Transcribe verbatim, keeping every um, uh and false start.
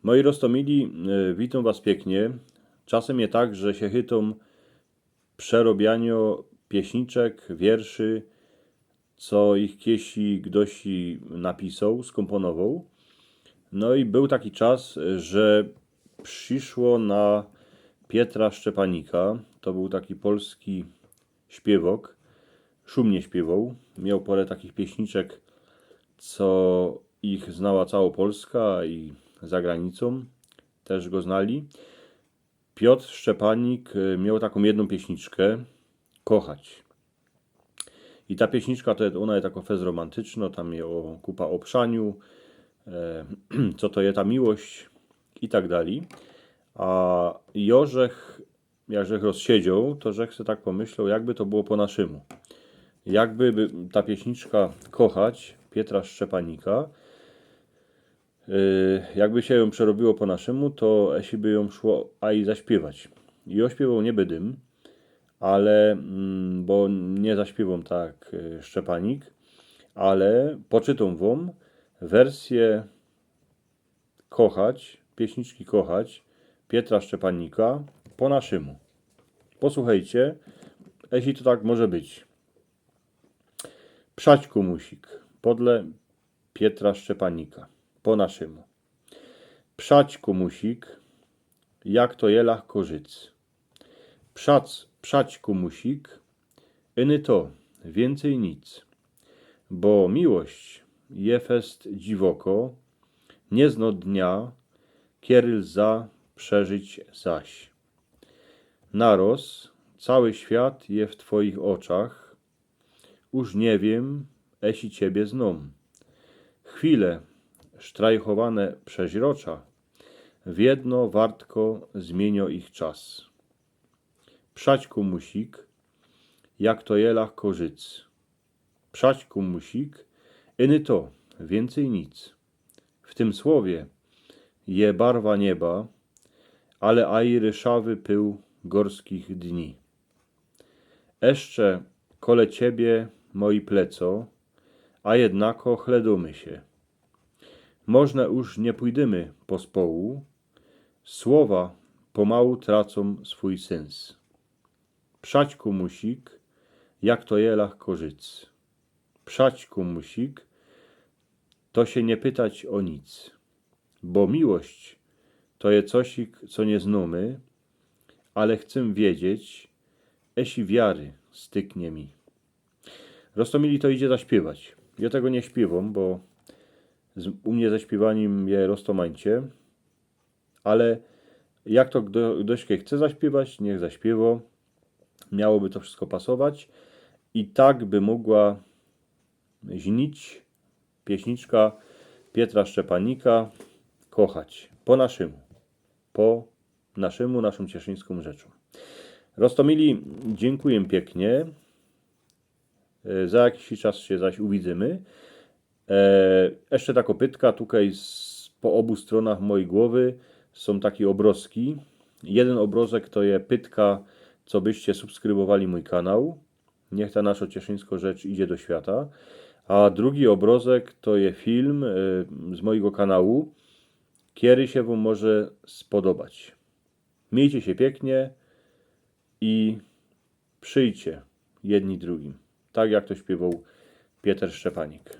Moi roztōmili, e, witōm was piyknie. Czasym je tak, że sie chytōm przerobianiŏ pieśniczek, wierszy, co ich kiedyś gdoś napisoł, skōmponowoł. No i bōł taki czas, że prziszło na Pietra Szczepanika. To bōł taki polski śpiywok. Szumnie śpiywoł. Mioł pole takich pieśniczek, co ich znała cołkŏ Polska i za granicōm. Też go znali. Piotr Szczepanik, e, mioł takõ jednõ pieśniczkã, Kochać. I ta pieśniczka to je, ôna je takŏ fest romantycznŏ, tam je ô kupa ô przaniu, e, co to je ta miłość i tak dalij. A jŏ żech, jak żech rozsiedzioł, to żech se tak pomyśloł, jakby to było po naszymu. Jakby by ta pieśniczka Kochać Pietra Szczepanika, e, jakby sie jōm przerobiło po naszymu, to jeśli by jōm szło aj zaśpiywać. I jŏ śpiywoł niy bydym, ale, mm, bo niy zaśpiywōm tak, e, Szczepanik, ale poczytōm wōm wersjã Kochać, pieśniczki Kochać Pietra Szczepanika po naszymu. Posłuchejcie, jeśli to tak może być. Przać kōmusik, podle Pietra Szczepanika, po naszymu. Przać kōmusik, jak to je lachko życ. Przac, przać kōmusik, iny to, wiyncyj nic. Bo miłość je fest dziwokŏ, niy znŏ dnia, kiery lza przeżyć zaś. Naroz cołki świat je w twoich ôczach, już niy wiym, jeśli ciebie znōm. Chwile, sztrajchowane przeźrocza, wiedno wartko zmiynio ich czas. Przać kōmusik, jak to je lachko życ. Przać kōmusik, iny to, wiyncyj nic. W tym słowie je barwa nieba, ale aj ryszawy pył gōrskich dni. Jeszcze kole ciebie moje pleco, a jednako chledōmy sie. Może już niy pōjdymy pospołu, słowa pomołu tracōm swōj syns. Przać kōmusik, jak to je lachko życ. Przać kōmusik, to sie niy pytać ô nic. Bo miłość to je cosik, co niy znōmy, ale chcym wiedzieć, jeśli wiary styknie mi. Roztōmili, to idzie zaśpiywać. Jŏ tego niy śpiywōm, bo z, u mie ze śpiywanim je roztōmańcie. Ale jak to kdo, kdoś chce zaśpiywać, niych zaśpiywŏ. Miałoby to wszystko pasować. I tak by mogła brzmieć pieśniczka Pietra Szczepanika Kochać. Po naszymu. Po naszymu, naszōm cieszyńskōm rzeczōm. Roztōmili, dziynkuję piyknie. E, za jakiś czas sie zaś uwidzymy. E, jeszcze takŏ pytka, tukej z, po ôbu strōnach mojij głowy sōm taki ôbrozki. Jedyn ôbrozek to je pytka, co byście subskrybowali mōj kanał. Niych ta naszŏ cieszyńskŏ rzecz idzie do świata. A drugi ôbrozek to je film, e, z mojigo kanału, kery sie wōm może spodobać. Miejcie sie piyknie i przijcie jedni drugim. Tak jak to śpiywoł Pieter Szczepanik.